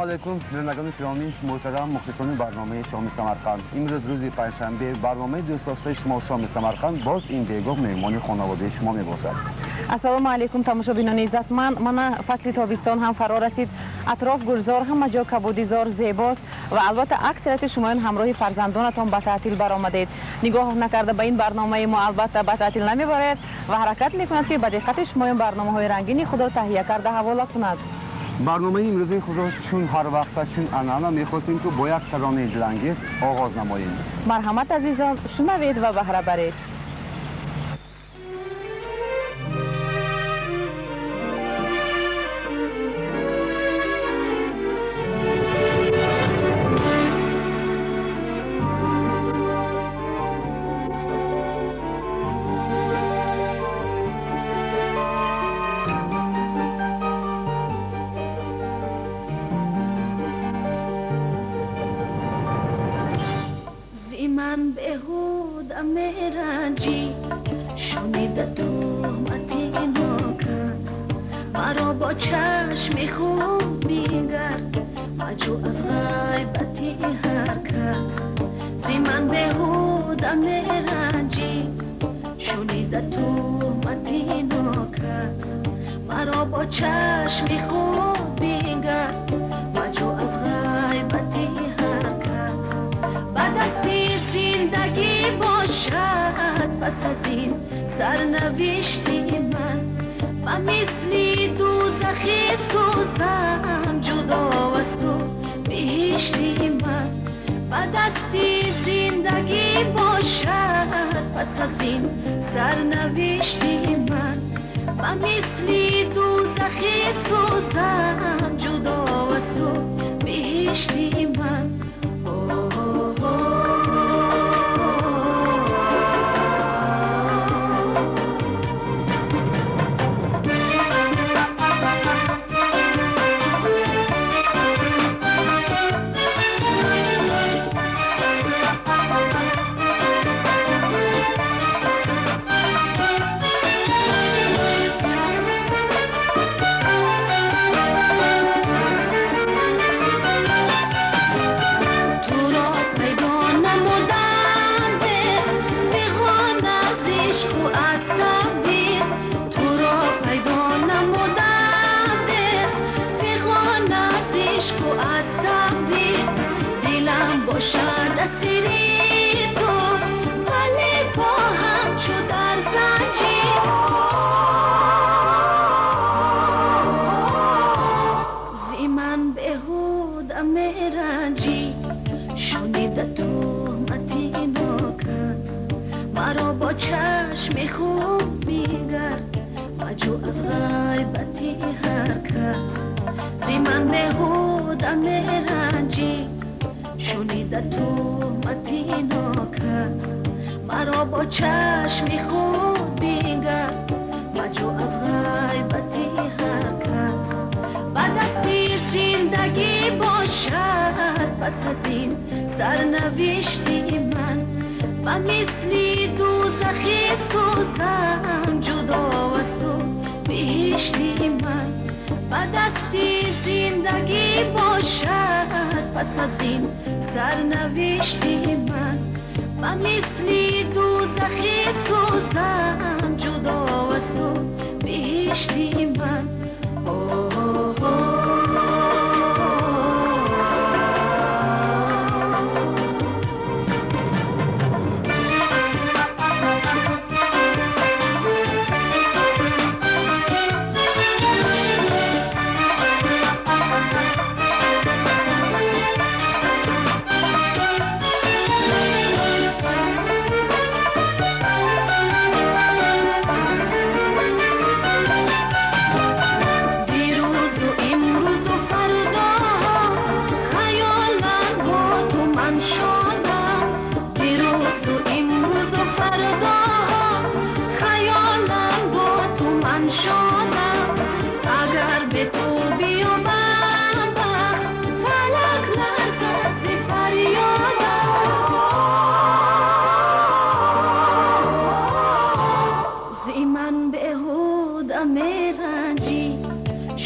Ассалому алайкум, бинандагони гиромӣ, муҳтарам мухлисони барномаи Шоми Самарқанд. Имрӯз рӯзи панҷшанбе барномаи дӯстдоштаи шумо Шоми Самарқанд боз ин бегоҳ меҳмони хонаводаи шумо мебошад. Ассалому алайкум, тамошобинони иззатманд. Мана фасли тобистон ҳам фаро расид. Атроф гулзор, ҳама ҷо кабудизор зебост ва албатта аксарияти шумоён ҳамроҳи фарзандонатон ба таътил баромадед. Нигоҳ накарда ба ин барномаи мо албатта ба таътил намебаред ва ҳаракат мекунад, ки ба диққати шумоён барномаҳои рангини худро таҳия карда ҳавола кунад. Барномаи имрӯзаи худро чун ҳар вақта, чун анъана мехостем, ки бо як таронаи дилангез оғоз намоем. Марҳамат, азизон, шунавед ва баҳра баред.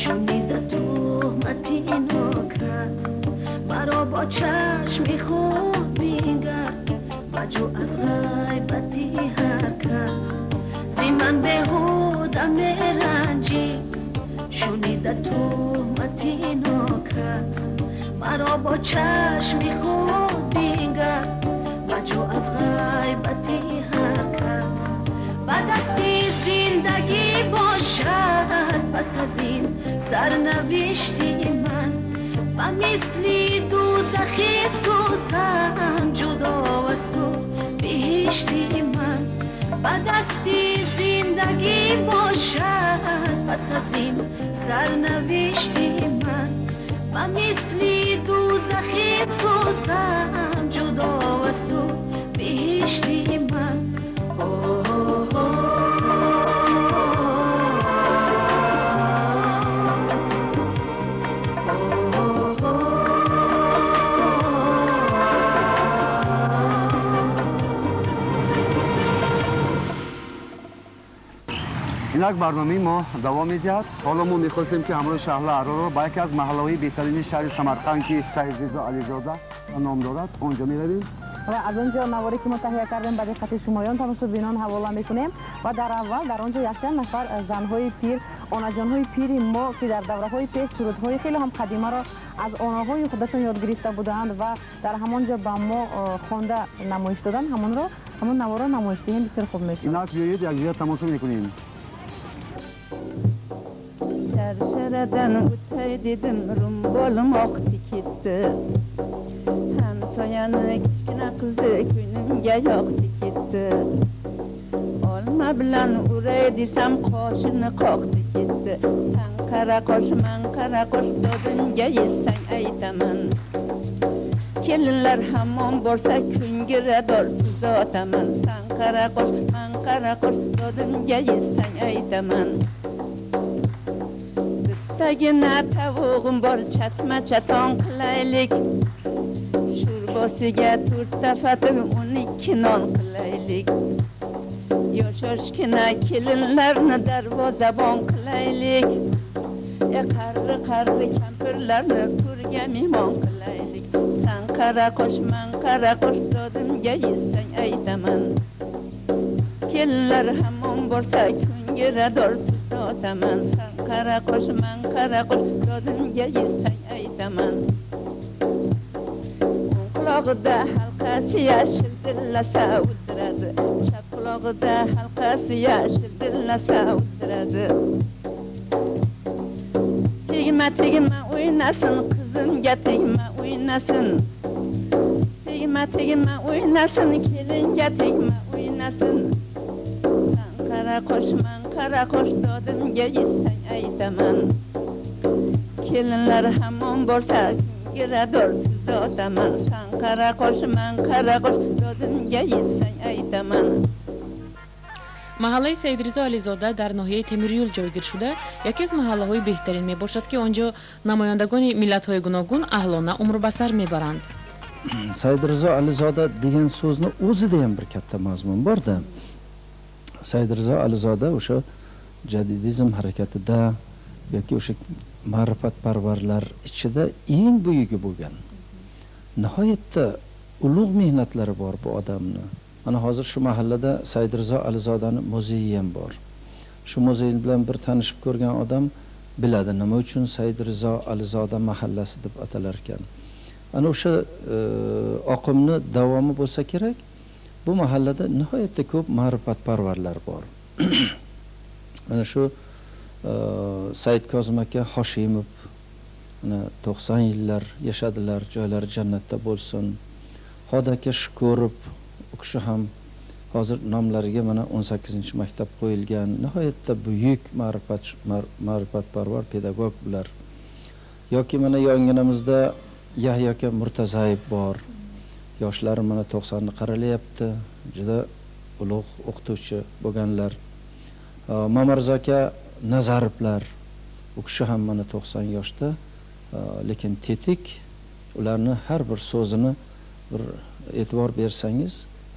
Шунида туҳмати нокас. Баҷо аз ғайбати ҳар кас зи ман беҳуда меранҷӣ, шунида туҳмати нокас маро бо чашми худ бингар. Баҷо аз ғайбати ҳар кас ба дасти зиндагӣ бошад, пас аз ин сарнавишти ман ба мисли дӯзахӣ сӯзам, ҷудо аз ту биҳишти ман. Ба дасти зиндагӣ бошад, пас аз ин сарнавишти ман ба мисли дӯзахӣ сӯзам, ҷудо аз ту биҳишти ман. Инак барномаи мо давом медиҳад. Ҳоло мо мехостем, ки ҳамроҳи Шаҳло Аҳрорро ба яке аз маҳаллаҳои беҳтарини шаҳри Самарқанд, ки Саидризо Ализода ном дорад, он ҷо меравем ва аз он ҷо наворе ки мо таҳия кардем ба диққати шумоён тамошобинон ҳавола мекунем. Ва дар аввал дар он ҷо якчанд нафар занҳои пир, онаҷонҳои пири мо, ки дар давраҳои пеш сурудҳои хеле ҳам қадимаро аз онаҳои худашон ёд гирифта буданд ва дар ҳамон ҷо ба мо хонда намоиш доданд, ҳамон наворро намоиш диҳем, бисёр хуб мешуд. Инак биёед якҷоя тамошо мекунем. Şarşaradan o'tay dedim, ro'molim oqdi ketdi. Hamsoyani kichkina qizi ko'nglimga yoqdi ketdi. Olma bilan uray desam qoshini qoqdi ketdi. San qara qosh, man qara qosh, dodimga yetsang aytaman. Kelinlar hammom borsa kungirador tuzataman. San qara qosh, man qara qosh, dodimga yetsang aytaman. Bittagina tovug'im bor, chatma chaton qilaylik. Sho'rbosiga 4 fatin 12 non qilaylik. Yosh-yoshgina kelinlarni darvozabon qilaylik. Qarri qarri kampirlarni to'rga mehmon qilaylik. San qara qosh, man qara qosh, dodimga yetsang aytaman. Kelinlar hammom borsa kungirador tuzataman. San qara qosh, man qara qosh, dodimga yetsang aytaman. O'ng qulog'ida halqasi yashil dillasa o'ldiradi, chap qulog'ida halqasi yashil dillasa o'ldiradi. Tegma tegma o'ynasin qizimga, tegma o'ynasin. Tegma tegma o'ynasin kelinga, tegma o'ynasin. San qara qosh, man qara qosh, dodimga yetsang aytaman. Kelinlar hammom borsa kungirador tuzataman. San qara qosh, man qara qosh, dodimga yetsang aytaman. Маҳаллаи Саидризо Ализода дар ноҳияи Темирюл ҷойгир шуда, яке аз маҳаллаҳои беҳтарин мебошад, ки он ҷо намояндагони миллатҳои гуногун аҳлона умр ба сар мебаранд. Саидризо Ализода degan so'zni o'zida ham bir katta mazmun borda. Саидризо Ализода o'sha jadidizm harakatida yoki o'sha ma'rifatparvarlar ichida eng buyugi bo'lgan. Nihoyatda ulug' mehnatlari bor bu odamni. Mana hozir shu mahallada Saidrizo Alizodani muzeyi ham bor. Shu muzey bilan bir tanishib ko'rgan odam biladi nima uchun Saidrizo Alizoda mahallasi deb atalar ekan. Ana o'sha oqimni davomi bo'lsa kerak, bu mahallada nihoyatda ko'p ma'rifatparvarlar bor. Mana shu Said Kozim aka Hoshimov mana 90 yillar yashadilar, joylari jannatda bo'lsin. Hodi aka Shukurov, u kishi ham hozir nomlariga mana 18-maktab qo'yilgan, nihoyatda buyuk ma'rifatparvar pedagog bular. Yoki mana yonginamizda Yahyo aka Murtazayev bor. Yoshlari mana 90 ni qaralayapti, juda ulug' o'qituvchi bo'lganlar. Mamarzo aka Nazarovlar, u kishi ham mana 90 yoshda, lekin tetik, ularni har bir so'zini bir e'tibor bersangiz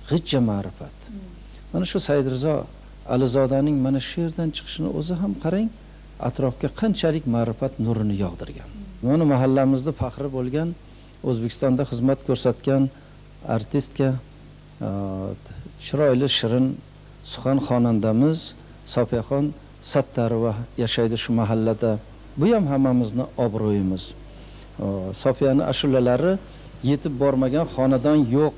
g'ijja ma'rifat. Mana shu Saidrizo Alizodaning mana shu yerdan chiqishini o'zi ham qarang, atrofga qanchalik ma'rifat nurini yog'dirgan. Mana mahallamizda faxri bo'lgan, O'zbekistonda xizmat ko'rsatgan artistka Chiroyli shirin suxan xonandamiz Sofiyaxon Sattarova yashaydi shu mahallada. Bu ham hammamizni obro'yimiz. Sofiyani ashulalari yetib bormagan xonadon yo'q.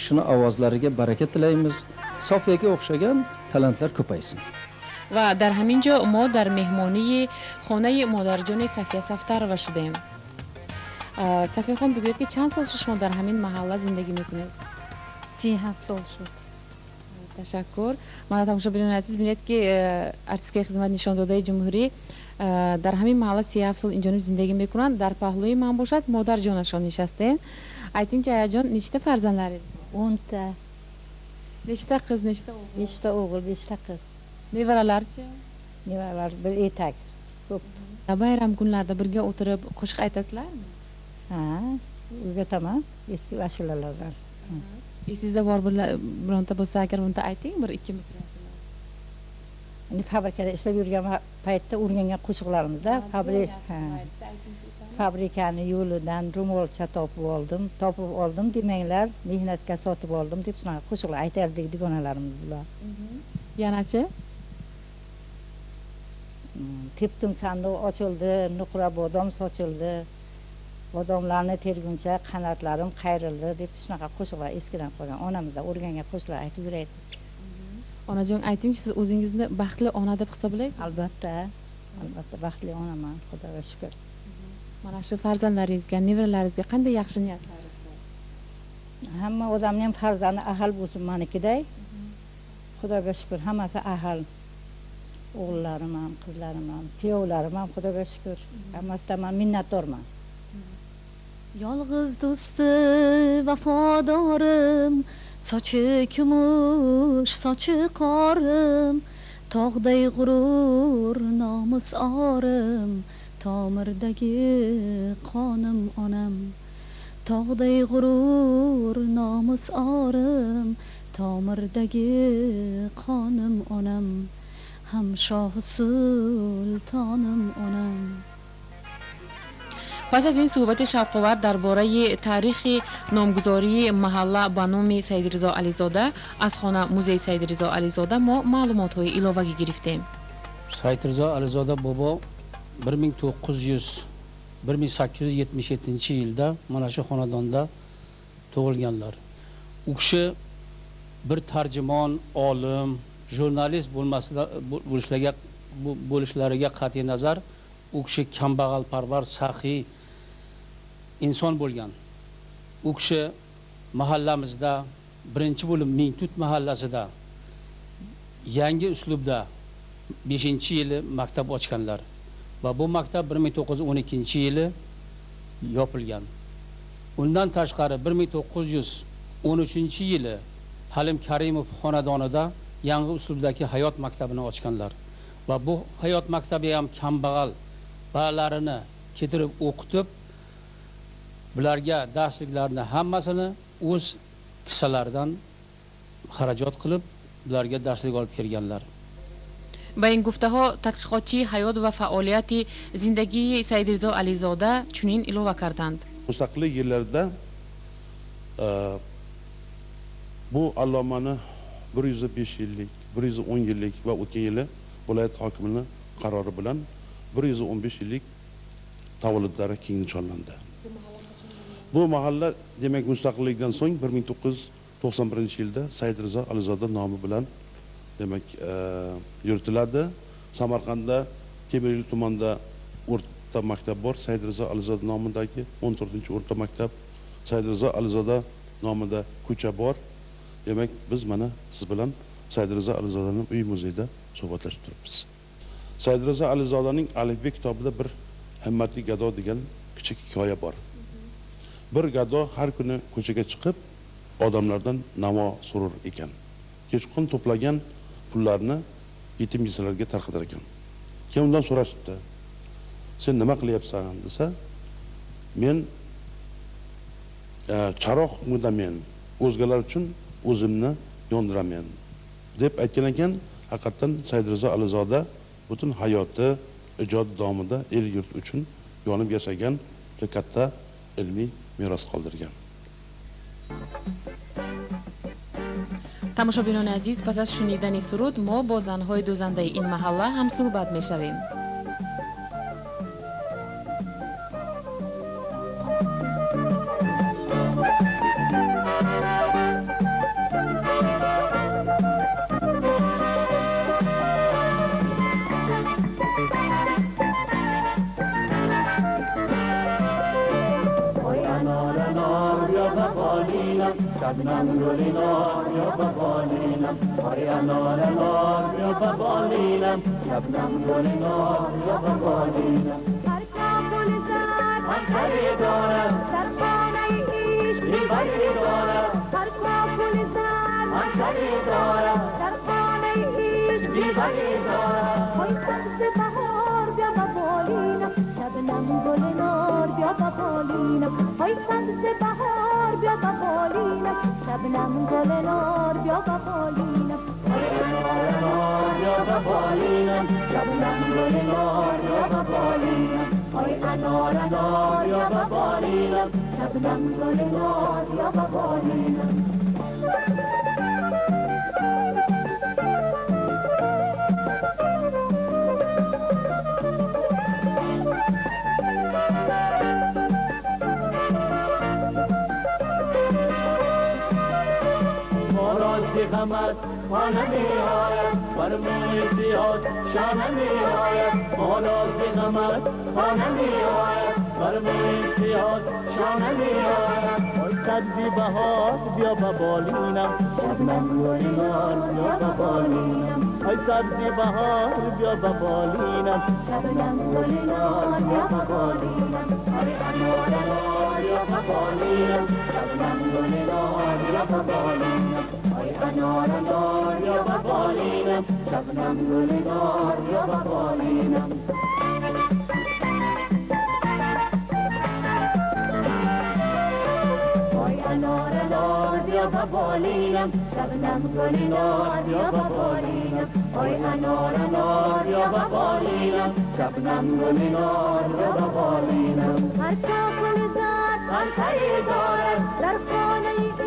Shuni ovozlariga baraka tilaymiz. Sofiyaga o'xshagan talantlar ko'paysin. Ва дар ҳамин ҷо мо дар меҳмонии хонаи модарҷони Сафия Сафтарова шудем. Сафияхон, бигӯед, ки чанд сол шуд шумо дар ҳамин маҳалла зиндагӣ мекунед? 37 сол шуд. Ташаккур. Мана, тамошобинони азиз, бинед, ки артисткаи хизмат нишондодаи ҷумҳурӣ дар ҳамин маҳалла 37 сол инҷониб зиндагӣ мекунанд. Дар паҳлӯи ман бошад модарҷонашон нишастем. Айтинчи, аяҷон, нechta farzandlaringiz? 10 ta. Nechta qiz, nechta o'g'il? Beshta o'g'il, beshta qiz. Nevaralarchi? Nevaralar bir etak ko'p. Bayram kunlarida birga o'tirib qo'shiq aytasizlarmi? Ha, o'rgataman eski ashulalardan. Esingizda bor bironta bo'lsa, agar unda ayting bir ikki misra. Endi fabrikada ishlab yurgan paytda o'rgangan qo'shiqlarimizda fabrikani yo'lidan ro'molcha topib oldim, topib oldim demanglar, mehnatga sotib oldim deb shunaqa qo'shiqlar aytardik dugonalarimiz bilan. Yanachi? Tepdim, sandiq ochildi, nuqra bodom sochildi, bodomlarni terguncha qanotlarim qayrildi deb shunaqa qo'shiqlar eskidan qolgan, onamizdan o'rgangan qo'shiqlar aytib yurardik. Onajon, aytingchi, siz o'zingizni baxtli ona deb hisoblaysizmi? Albatta, albatta, baxtli onaman, Xudoga shukur. Mana shu farzandlaringizga, nevaralaringizga qanday yaxshi niyatlaringiz bor? Hamma odamni ham farzandi ahil bo'lsin manikiday. Xudoga shukur, hammasi ahil, o'g'illarim ham, qizlarim ham, kuyovlarim ham, Xudoga shukur, hammasidan man minnatdorman. Yolg'iz do'sti vafodorim, sochi kumush, sochi qorim, tog'day g'urur, nomus orim, tomirdagi qonim onam. Tog'day g'urur, nomus orim, tomirdagi qonim onam, ham shohi sultonim onam. Пас аз ин суҳбати шавқовар дар бораи таърихи номгузории маҳалла ба номи Саидризо Ализода, аз хона музеи Саидризо Ализода мо маълумотҳои иловагӣ гирифтем. Saidrizo Alizoda bobo 1900 1877 yilda mana shu xonadonda tug'ilganlar. U kishi bir tarjimon, olim, jurnalist bo'lishlariga qat'iy nazar, u kishi kambag'alparvar, saxiy inson bo'lgan. U kishi mahallamizda birinchi bo'lib Mingtut mahallasida yangi uslubda 5-yili maktab ochganlar va bu maktab 1912 yili yopilgan. Undan tashqari 1913 yili Halim Karimov xonadonida yangi uslubdagi hayot maktabini ochganlar va bu hayot maktabi ham kambag'al bolalarini keltirib o'qitib, bularga darsliklarni hammasini o'z kissalaridan xarajat qilib, bularga darslik olib kelganlar. Ба ин гуфтаҳо тадқиқотчии ҳаёт ва фаъолияти зиндагии Саидризо Ализода чунин илова карданд. Mustaqillik yillarida bu allomani 105 yillik, 110 yillik va o'tgan yili viloyat hokimini qarori bilan 115 yillik tavalludlari keng nishonlandi. Bu mahalla, demak, mustaqillikdan so'ng 1991-yilda Said Rizo Alizoda nomi bilan, demak, yuritiladi. Samarqandda temir yo'l tumanida o'rta maktab bor, Said Rizo Alizoda nomidagi 14-o'rta maktab. Said Rizo Alizoda nomida ko'cha bor. Demak, biz mana siz bilan Said Rizo Alizodani uy muzeyida suhbatlashib turibmiz. Said Rizo Alizodaning Alifbe kitobida bir himmatli gado degan kichik hikoya bor. Bir gado har kuni ko'chaga chiqib, odamlardan navo so'rar ekan. Kechqurun to'plagan pullarni yetim yesirlarga tarqatar ekan. Keyin undan so'rashibdi, "Sen nima qilyapsan?" desa, "Men charog' hukmidamen, o'zgalar uchun o'zimni yondiramen", deb aytgan ekan. Haqiqatdan Said Rizo Alizoda butun hayoti, ijodi davomida el yurt uchun yonib yashagan, juda katta ilmiy meros qoldirgan. Тамошобинони азиз, пас аз шунидани суруд мо бо занҳои дӯзандаи ин маҳалла ҳамсуҳбат мешавем. شبنم گل نار بیا به بالینم، آی انار انار بیا به بالینم، شبنم گل نار بیا به بالینم. هر گل زد من خریدارم، در خانه عشق دلبری دارم. هر گل زد من خریدارم، در خانه عشق دلبری دارم. آی سبز بهار بیا به بالینم، شبنم گل نار بیا به بالینم. آی سبز بهار بیا به بالینم، شبنم گل نار بیا به بالینم. انار انار بیا به بالینم، شبنم گل نار بیا به بالینم. آی انار انار بیا به بالینم، شبنم گل نار بیا به بالینم. غمت خانه می آید، بر موی سیاه شانه می آید. مالا ز غمت خانه می آید، بر موی سیاه شانه می آید. آی سبزی بهار بیا به بالینم، شبنم گل نار بیا به بالینم. آی سبزی بهار بیا به بالینم، شبنم گل نار بیا به بالینم. آی انار انار بیا به بالینم، شبنم گل نار بیا به بالینم. آی انار انار بیا به بالینم، شبنم گل نار بیا به بالینم. آی انار انار بیا به بالینم، شبنم گل نار بیا به بالینم. آی انار انار بیا به بالینم، شبنم گل نار بیا به بالینم. هر گل زد من خریدارم، در خانه عشق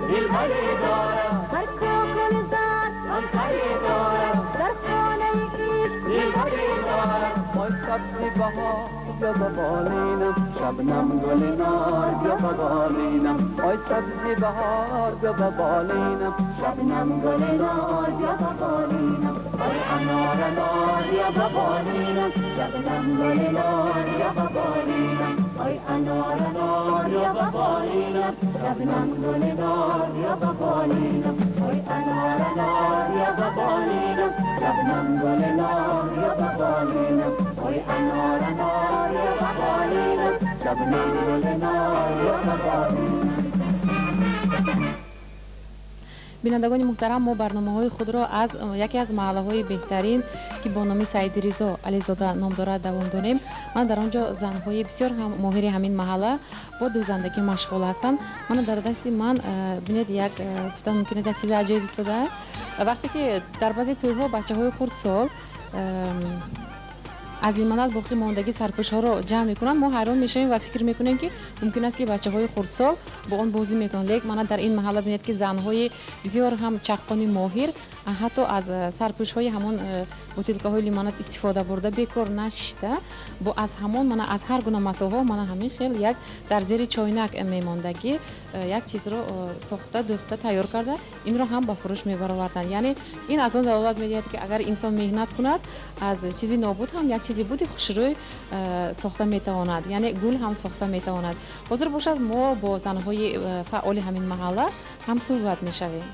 دلبری دارم. هر گل زد من خریدارم، در خانه عشق دلبری دارم. آی سبزی بهار بیا به بالینم، شبنم گل نار بیا به بالینم. آی سبزی بهار بیا به بالینم، شبنم گل نار بیا به بالینم. آی انار انار بیا به بالینم، شبنم گل نار بیا به بالینم. آی انار انار بیا به بالینم، شبنم گل نار بیا به بالینم. آی انار انار بیا به بالینم، شبنم گل نار بیا به بالینم. آی انار انار بیا به بالینم، شبنم گل نار بیا به بالینم. Бинандагони муҳтарам, мо барномаҳои худро аз яке аз маҳаллаҳои беҳтарин, ки бо номи Саиди Ризо Ализода ном дорад, давом дорем. Ман дар он ҷо занҳои бисёр ҳам моҳири ҳамин маҳалла бо дӯзандагӣ машғул ҳастанд. Мана дар дасти ман бинед, як гуфтан мумкин аст, як чизи аҷоиб истодааст. Вақте ки дар баъзе тӯйҳо бачаҳои хурдсол аз лимонад боқӣ мондагӣ сарпӯшҳоро ҷамъ мекунанд, мо ҳайрон мешавем ва фикр мекунем, ки мумкин аст, ки бачаҳои хурдсол бо он бозӣ мекунанд. Лек мана дар ин маҳалла бинед, ки занҳои бисёр ҳам чаққони моҳир ҳатто аз сарпӯшҳои ҳамон бутилкаҳои лимонад истифода бурда, бекор нашишта, бо аз ҳамон мана аз ҳар гуна матоъҳо мана ҳамин хел як дар зери чойнак мемондагӣ як чизро сохта, дӯхта, тайёр карда, инро ҳам ба фурӯш мебароварданд. Яъне ин аз он далолат медиҳад, ки агар инсон меҳнат кунад, аз чизи нобуд ҳам як чизи буди хушрӯй сохта метавонад, яъне гул ҳам сохта метавонад. Ҳозир бошад, мо бо занҳои фаъоли ҳамин маҳалла ҳам суҳбат мешавем.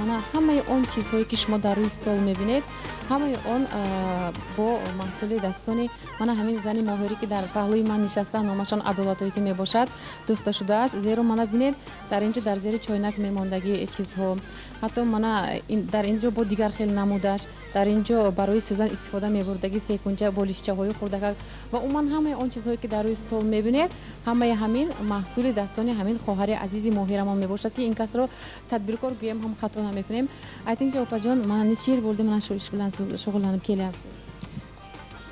Мана ҳамаи он чизҳое, ки шумо дар рӯи стол мебинед, ҳамаи он бо маҳсули дастони мана ҳамин зани моҳирӣ, ки дар паҳлӯи ман нишаста, номашон Адолатоити мебошад, дӯхта шудааст. Зеро мана бинед, дар ин ҷо дар зери чойнак мемондагии чизҳо, ҳатто мана дар ин ҷо бо дигар хел намудаш, дар ин ҷо барои сӯзан истифода мебурдагӣ секунҷа, болишчаҳои хурдакак ва умуман ҳамаи он чизҳое, ки дар рӯи стол мебинед, ҳамаи ҳамин маҳсули дастони ҳамин хоҳари азизи моҳирамон мебошад, ки ин касро тадбиркор гӯем ҳам хато намекунем. Aytingchi, opajon, mana necha yil bo'ldi mana shu ish bilan shug'ullanib kelyapsiz?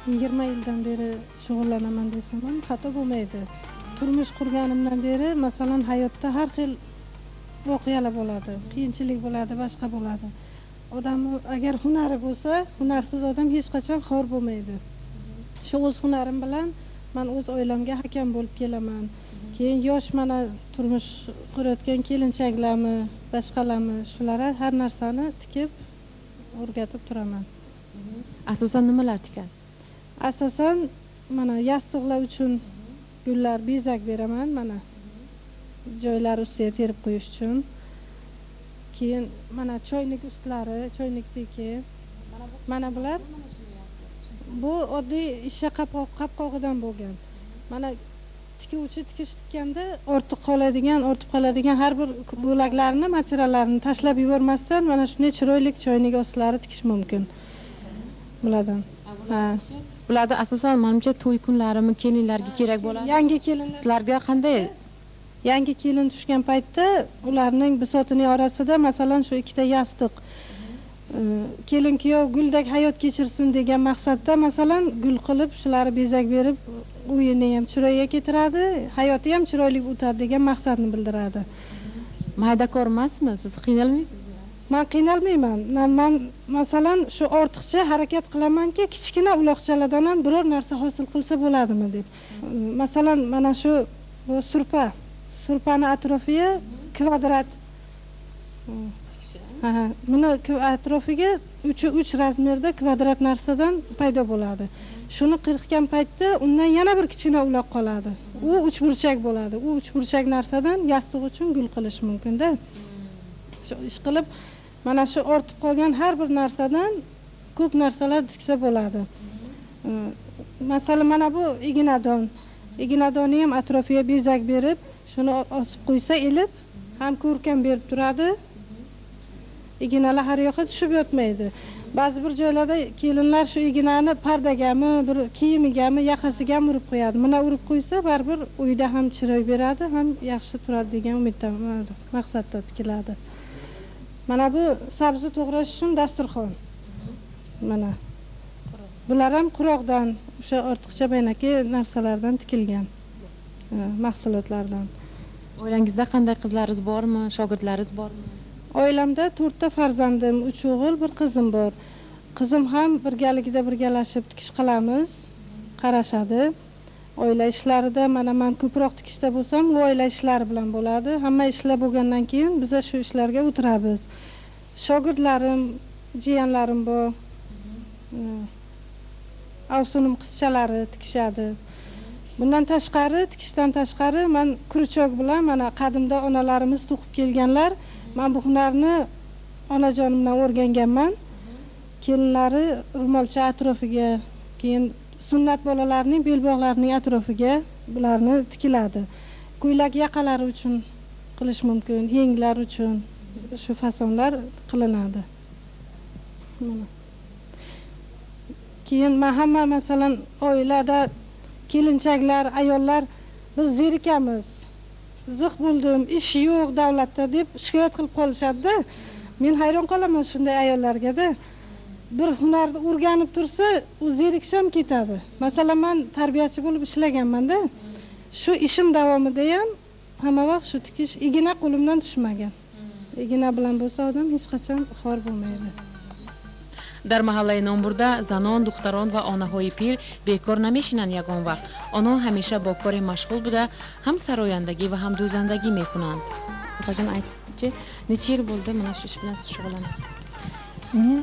20 yildan beri shug'ullanaman desam ham xato bo'lmaydi. Turmush qurganimdan beri, masalan, hayotda har xil voqealar bo'ladi, qiyinchilik bo'ladi, boshqa bo'ladi. Odam agar hunari bo'lsa, hunarsiz odam hech qachon xor bo'lmaydi. Shu o'z hunarim bilan men o'z oilamga hakam bo'lib kelaman. Keyin yosh mana turmush qurayotgan kelinchaklarmi, boshqalarmi, shularga har narsani tikib o'rgatib turaman. Asosan nimalar tikasiz? Asosan mana yostiqlar uchun gullar bezak beraman, mana joylar ustiga terib qo'yish uchun. Keyin mana choynik ustlari, choynikdagi mana bular bu oddiy shisha qapqog'idan bo'lgan. Mana tikuvchi tikish tikkanda ortib qoladigan har bir bo'laklarni, materiallarni tashlab yubormasdan mana shunday chiroyli choynik ostlari tikish mumkin. Bulardan. Ha. Bularda asosan menimcha to'y kunlarimi kelinlarga kerak bo'ladi. Yangi kelinlar. Sizlarga qanday? Yangi kelin tushgan paytda ularning bisotining orasida masalan shu ikkita yostiq kelin kuyov guldek hayot kechirsin degan maqsadda masalan gul qilib shularni bezak berib uyini ham chiroyga keltiradi, hayoti ham chiroyli o'tadi degan maqsadni bildiradi. Maydakor emasmi? Siz qiynalmaysizmi? Men qiynalmayman. Men masalan shu ortiqcha harakat qilamanki, kichkina uloqchalardan ham biror narsa hosil qilsa bo'ladimi deb. Masalan, mana shu bu surpa, surpani atrofiga kvadrat. Ha, buni atrofiga 3 razmerda kvadrat narsadan paydo bo'ladi. Shuni qirqgan paytda undan yana bir kichkina uloq qoladi. U uchburchak bo'ladi. U uchburchak narsadan yostiq uchun gul qilish mumkin-da. Shu ish qilib mana shu ortib qolgan har bir narsadan ko'p narsalar tiksa bo'ladi. Masalan, mana bu iginadon. Iginadonni ham atrofiga bezak berib, shuni osib qo'ysa ilib ham ko'rkam berib turadi. Iginalar har yoqqa tushib yotmaydi. Ba'zi bir joylarda kelinlar shu iginani pardagami, bir kiyimigami, yaqasigami urib qo'yadi. Mana urib qo'ysa baribir uyda ham chiroy beradi, ham yaxshi turadi degan umidda maqsadda tikiladi. Mana bu sabzi to'g'rash uchun dasturxon. Mana bular ham quroqdan, o'sha ortiqcha baynaki narsalardan tikilgan mahsulotlardan. Oilangizda qanday qizlaringiz bormi, shogirdlaringiz bormi? Oilamda 4 ta farzandim, 3 o'g'il, 1 qizim bor. Qizim ham birgalikda birgalashib tikish qilamiz, qarashadi. Oila ishlarida mana men ko'proq tikishda bo'lsam, u oila ishlari bilan bo'ladi. Hamma ishlar bo'lgandan keyin biz shu ishlarga o'tiramiz. Shogirdlarim, jiyanlarim bor. Ovsinim qizchalari tikishadi. Bundan tashqari, tikishdan tashqari men kruchok bilan mana qadimda onalarimiz to'qib kelganlar. Men bu hunarni onajonimdan o'rganganman. Kelinlari ro'molcha atrofiga, keyin sunnat bolalarning belbog'larining atrofiga bularni tikiladi. Ko'ylak yaqalari uchun qilish mumkin, yenglar uchun shu fasonlar qilinadi. Mana. Keyin men hamma masalan oilada kelinchaklar, ayollar biz zerikamiz. Ziq bo'ldim, ish yo'q davlatda deb shikoyat qilib qolishadi-da. Men hayron qolaman shunday ayollarga-da. Bir hunarni o'rganib tursa, u zerikish ham ketadi. Masalan, men tarbiyachi bo'lib ishlaganman-da. Shu ishim davomida ham hamma vaqt shu tikish igina qo'limdan tushmagan. Igina bilan bo'lsa odam hech qachon xor bo'lmaydi. Дар маҳаллаи номбурда занон, духтарон ва онаҳои пир бекор намешинанд ягон вақт. Онҳо ҳамеша бо коре машғул буда, ҳам сарояндагӣ ва ҳам дӯзандагӣ мекунанд. Opajon, aytchi, necha yil bo'ldi mana shu ish bilan siz shug'ullanasiz? Men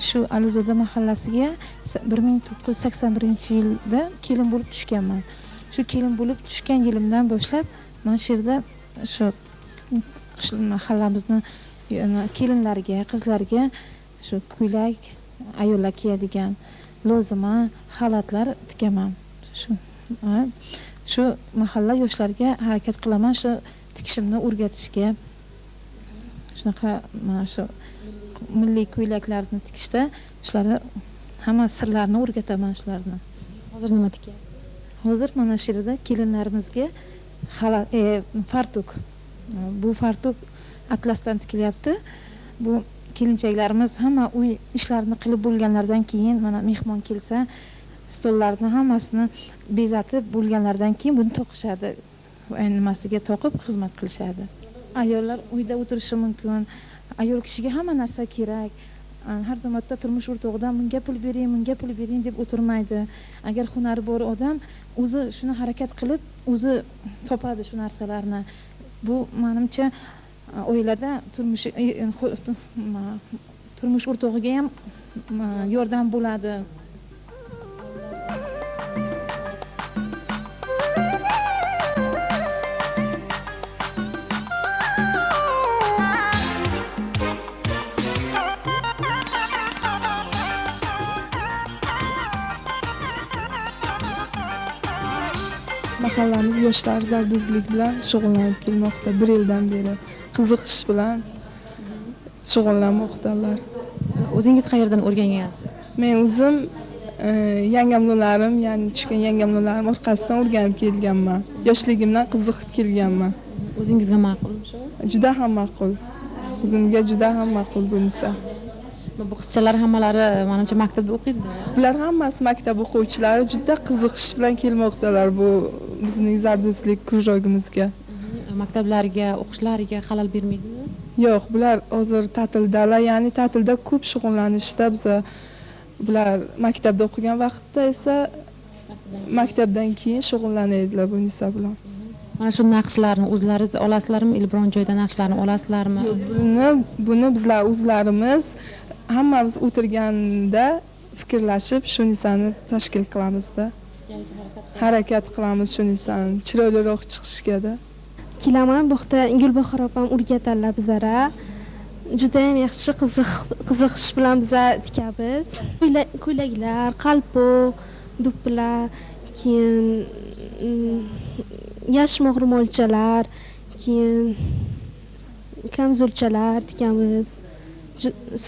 shu Alizoda mahallasiga 1981-yilda kelin bo'lib tushganman. Shu kelin bo'lib tushgan yilimdan boshlab mana shu yerda shu mahallamizni kelinlarga, qizlarga shu ko'ylak, ayollar kiyadigan lozima, xalatlar tikaman. Shu mahalla yoshlarga harakat qilaman shu tikishimni o'rgatishga. Shunaqa mana shu milliy ko'ylaklarni tikishda shularni hamma sirlarini o'rgataman shularni. Hozir nima tikyapsiz? Hozir mana shu yerda kelinlarimizga xalat, fartuk. Bu fartuk atlasdan tikilyapti. Bu kelinchaklarimiz hamma uy ishlarini qilib bo'lganlaridan keyin mana mehmon kelsa Stollarni hammasini bezatib bo'lganlaridan keyin buni to'qishadi. Nimasiga to'qib xizmat qilishadi. Ayollar uyda o'tirishi mumkin. Ayol kishiga hamma narsa kerak. Har zamonda turmush o'rtog'idan bunga pul bering, bunga pul bering deb o'tirmaydi. Agar hunari bor odam o'zi shuni harakat qilib, o'zi topadi shu narsalarni. Bu menimcha oilada turmush o'rtog'iga ham yordam bo'ladi. Mahallamiz yoshlari zardozlik bilan shug'ullanib kelmoqda. Bir yildan beri qiziqish bilan shug'ullanmoqdalar. O'zingiz qayerdan o'rgangansiz? Men o'zim yangamnolarim, ya'ni tushgan yangamnolarim orqasidan o'rganib kelganman. Yoshligimdan qiziqib kelganman. O'zingizga ma'qulmi shu? Juda ham ma'qul. O'zimga juda ham ma'qul bu narsa. Bu qizchalar hammalari menimcha maktabda o'qiydi. Bular hammasi maktab o'quvchilari, juda qiziqish bilan kelmoqdalar bu bizning zardozlik krujogimizga. Maktablarga, o'qishlariga xalal bermaydimi? Yo'q, bular hozir ta'tildalar, ya'ni ta'tilda ko'p shug'ullanishda biza bular maktabda o'qigan vaqtda esa maktabdan keyin shug'ullanadilar bu narsa bilan. Mana shu naqshlarni o'zlaringiz olasizlarmi, biron joyda naqshlarni olasizlarmi? Buni bizlar o'zlarimiz hammamiz o'tirganda fikrlashib shu narsani tashkil qilamizda. Harakat qilamiz shu narsani chiroyliroq chiqishga-da. Kelaman, bu yerda Gulbahor opam o'rgatadilar bizlara. Juda ham yaxshi qiziqish bilan biza tikamiz. Ko'ylaklar, qalpoq, do'ppilar, keyin yashmoq ro'molchalar, keyin kamzulchalar tikamiz.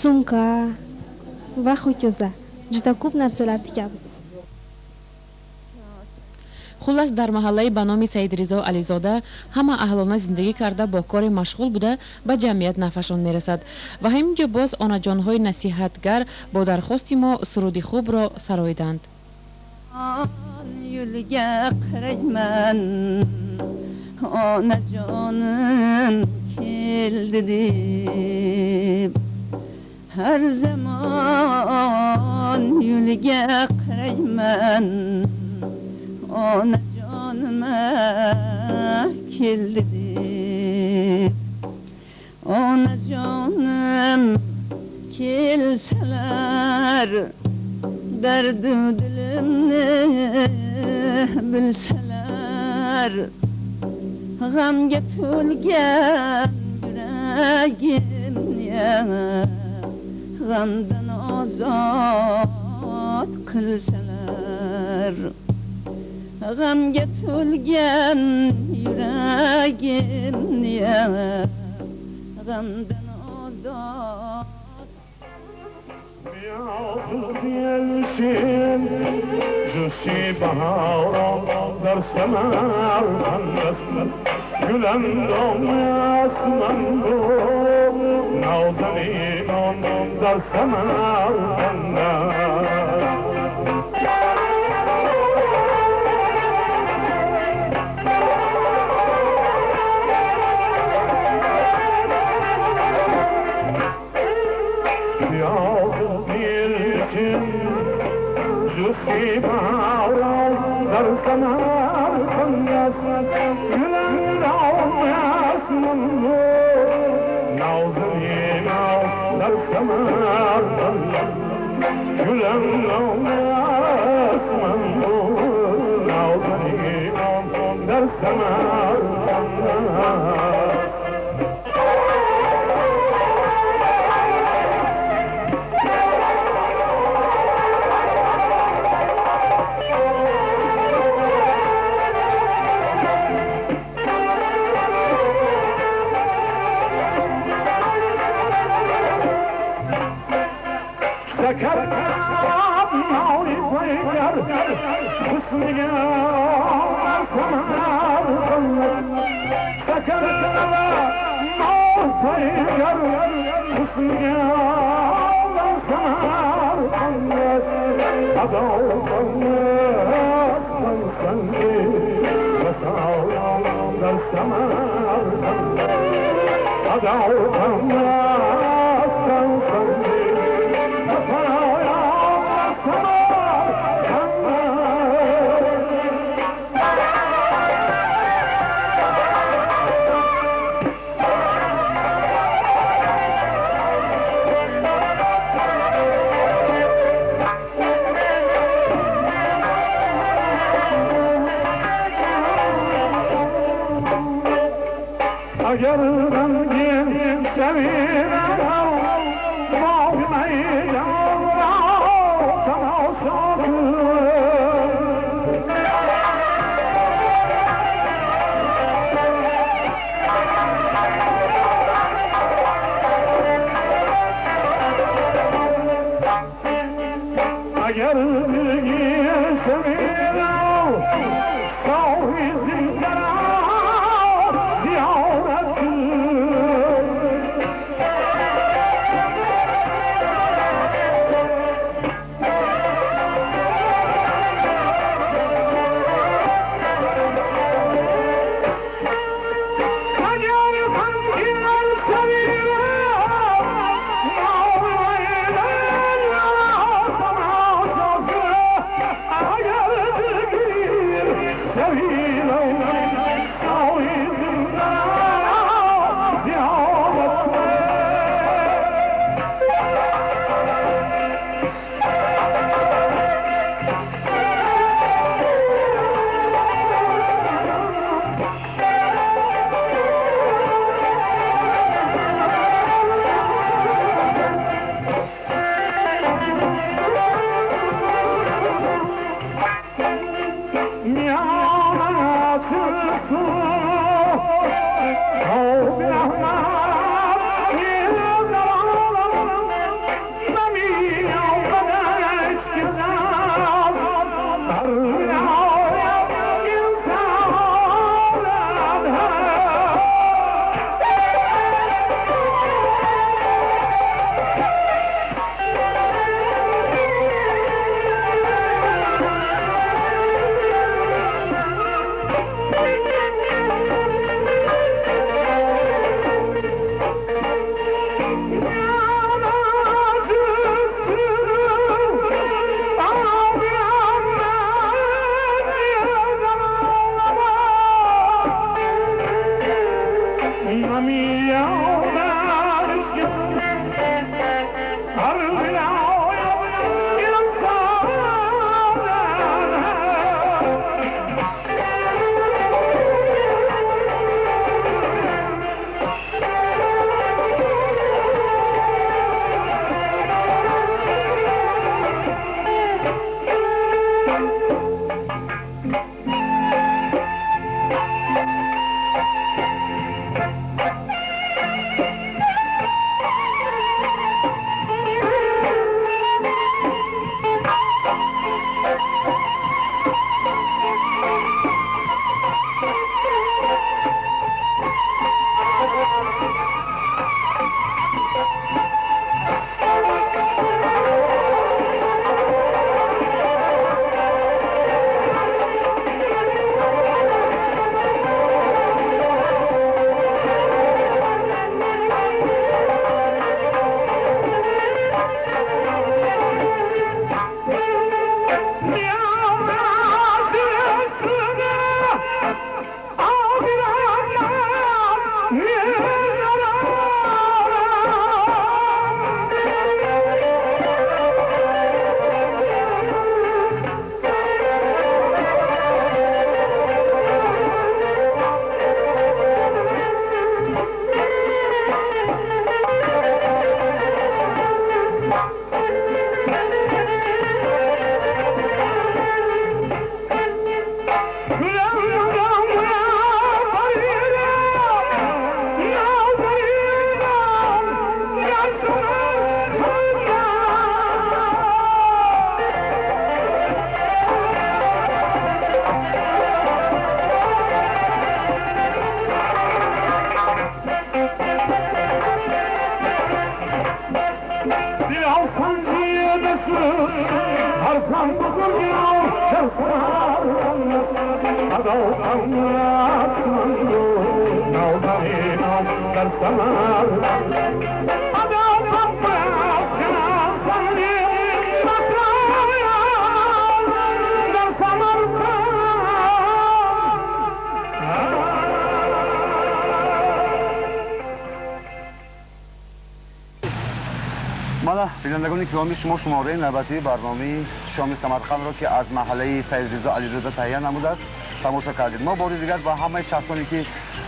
Sumka va hokazo. Juda ko'p narsalar tikamiz. Xullas, дар маҳаллаи ба номи Саид Ризо Ализода ҳама аҳлона зиндагӣ карда бо коре машғул буда ба ҷамъият нафашон мерасад. Ва ҳамин ҷо боз онаҷонҳои насиҳатгар бо дархости мо суруди хубро сароиданд. Yo'liga qarayman, onajonim keldi deb. Har zamon yo'liga qarayman, onajonim keldi deb. Onajonim kelsalar, dardu dilimni bilsalar, g'amga to'lgan yuragimni g'amdan ozod qilsalar, g'amga to'lgan yuragimni g'amdan ozod. جوشی بهاران در سمرقند است، گلندام اسمن و نازنینان در سمرقند است. جوشی بهاران در سمرقند است، گلندام اسمن و نازنینان در سمرقند است، گلندام اسمن و نازنینان در سمرقند است. شکر نای پیکر حسنگا سمرقند، شکر نای پیکر حسنگا سمرقند است. اگر غمگین شویدم باغ میدان را تماشا کن. اگر دلگیر شویدم ساوی زنده را زیارت کن. اگر غمگین شویدم باغ میدان را تماشا کن. اگر دلگیر شویدم ساوی زنده را من بزرگم در سمرقند ادا است من نازنینم در سمرقند ادا در سمرقند. Мана бинандагони гиромӣ, шумо шумораи навбатии барномаи шоми Самарқандро, ки аз маҳаллаи Саидризо Ализода таҳия намудааст, тамошо кардед. Мо бори дигар ба ҳамаи шахсоне, ки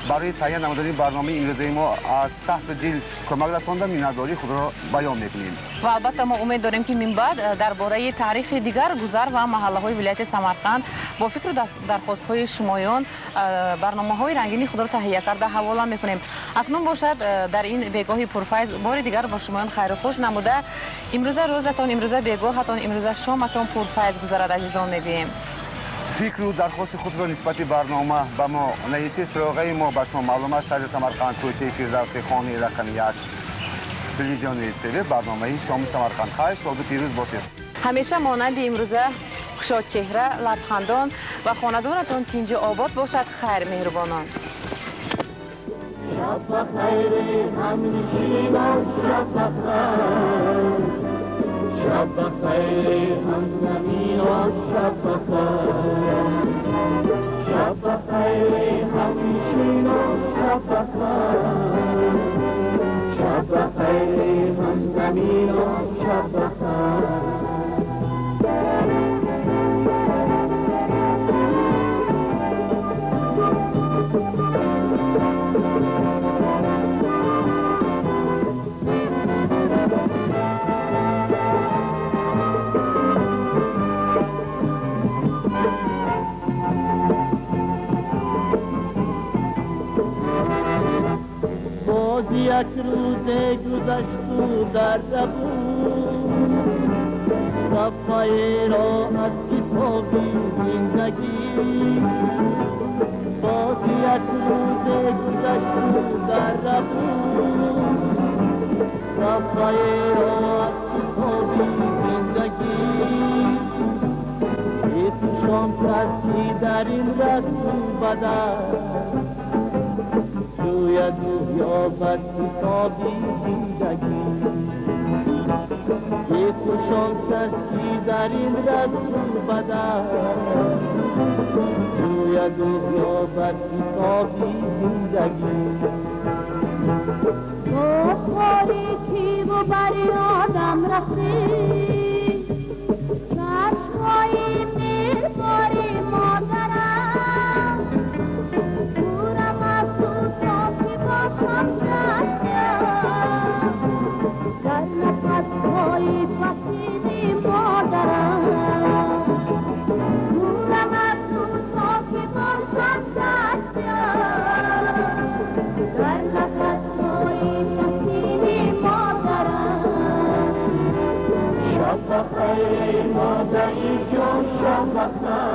барои таҳия намудани барномаи имрӯзаи мо аз таҳти дил кӯмак расонда, миннатдории худро баён мекунем. Ва албатта мо умед дорем, ки минбаъд дар бораи таърихи дигар гузар ва маҳаллаҳои вилояти Самарқанд бо фикру дархостҳои шумоён барномаҳои рангини худро таҳия карда ҳавола мекунем. Акнун бошад, дар ин бегоҳи пурфайз бори дигар бо шумоён хайру хуш намуда, имрӯза рӯзатон, имрӯза бегоҳатон, имрӯза шоматон пурфайз гузарад, азизон, мегӯем. Фикру дархости худро нисбати барнома ба мо нависед. Суроғаи мо ба шумо маълум аст: шаҳри Самарқанд, кӯчаи Фирдавси, хонаи рақами 1, телевизиони СТВ, барномаи шоми Самарқанд. Хайр, шоду пирӯз бошед. Ҳамеша монанди имрӯза кушодчеҳра, лабхандон ва хонадонатон тинҷу обод бошад. Хайр, меҳрубонон. شب بخیر همنشینان، شب بخیر، شب بخیر همزمینان، شب بخیر، شب بخیر همنشینان، شب بخیر، شب بخیر همزمینان، شب بخیر. باز یک روز گذشت و در بود صفحه را از کتاب زندگی. باز یک روز گذشت و در بود صفحه را از کتاب زندگی. یک شام کسی در این رسم بدن جوید و یابد حسابی زندگی. یک شانس است که در این رسم بدن جوید و یابد حسابی زندگی. تو خالی و بر آدم رسید، چشمای مهربانی مادرم، دورم از تو تا که باشم چشمم در نفسهای پسین مادرم، دورم از تو تا که باشم چشمم در نفسهای پسین مادرم. شب بخیر مادری جان، شب بخیر.